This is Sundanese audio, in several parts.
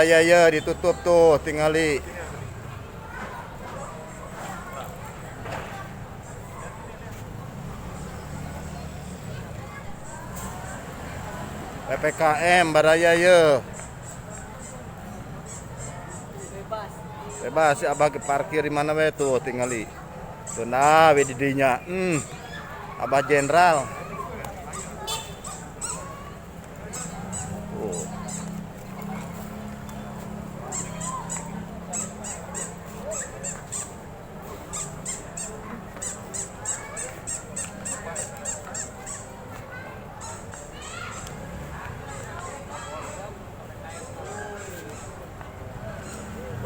Ya ya ditutup tuh tingali. PPKM baraya ye. Bebas. Bebas si abah ke parkir di mana we tuh tingali. Tuh nah we di dinya. Abah Jenderal. Tuh.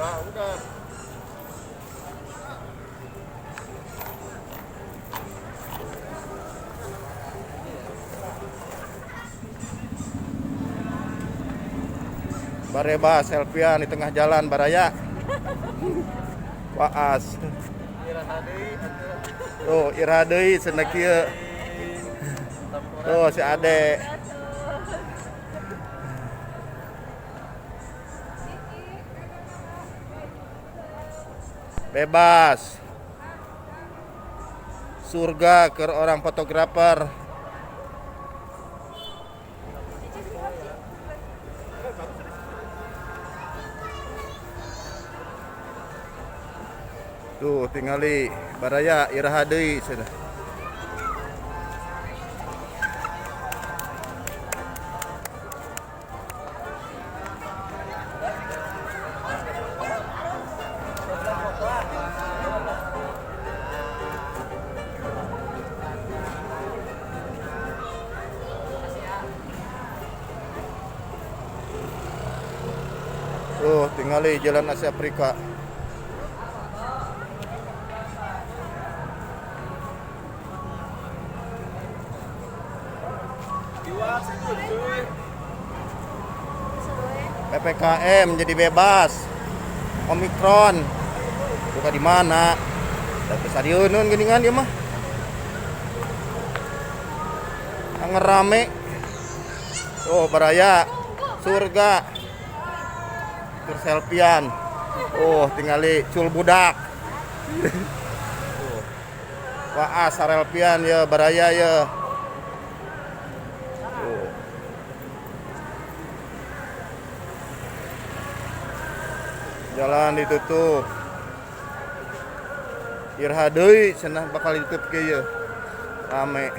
Udah. Bareba selfiean di tengah jalan baraya. Waas. Tuh iraha deui cenah kieu. Tuh si Ade. Bebas. Surga ke orang fotografer. Tuh tingali baraya iraha deui cenah. Tuh tingali jalan Asia Afrika. PPKM jadi bebas. Omikron. Buka di mana? Da teu sadieuneun geuningan ieu mah. Anger rame. Oh, baraya surga. Keur selfiean. Oh, tingali cul budak. Wah, sarelpian ya baraya ya. Tuh. Jalan ditutup. Iraha deui cenah bakal ditutup ge ieu. Rame.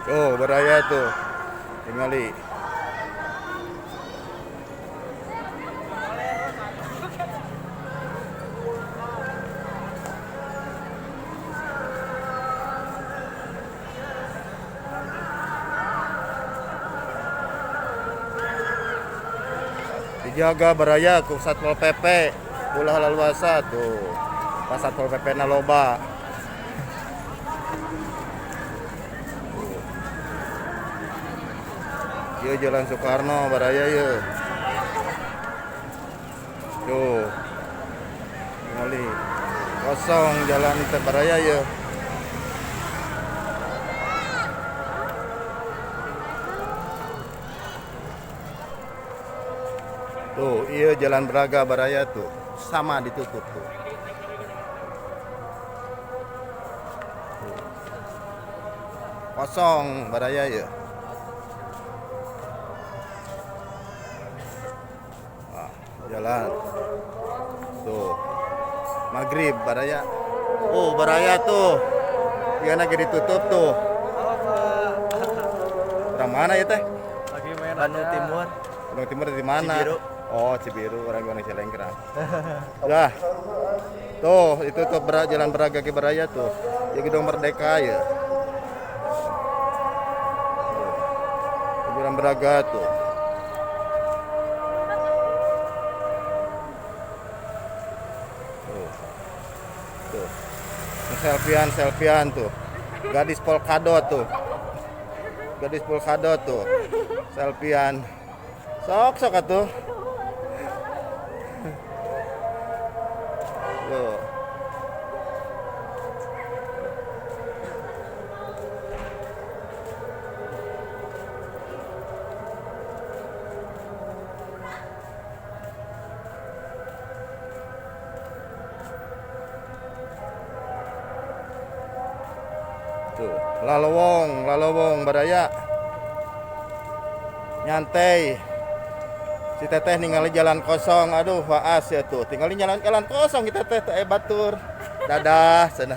Tuh, baraya tuh. Tingali. Dijaga baraya ku Satpol PP. Ulah laluasa tuh. Pas Satpol PP na loba. Ieu Jalan Soekarno baraya ieu. Tuh. Tingali. Kosong jalan teh baraya ieu. Tuh, ieu Jalan Braga baraya tuh. Sama ditutup tuh. Tuh. Kosong baraya ieu. Jalan tuh maghrib baraya. Oh baraya tuh iya lagi ditutup tuh. Orang mana ya teh? Lagi main Bandung Timur. Bandung Timur di mana? Cibiru. Oh Cibiru, orang gimana Cilengkrang. Lah tuh itu tuh jalan Braga ke baraya tuh ya Gedung Merdeka ya. Braga tuh. Tuh. Tuh. Selfiean, selfiean tuh. Gadis polkadot tuh. Gadis polkadot tuh. Selfiean. Sok sok atuh. Tuh. Tuh, lalowong, lalowong baraya. Nyantai. Si teteh ningali jalan kosong, aduh waas ya tuh. Tinggalin jalan jalan kosong kita teh teh batur. Dadah cenah.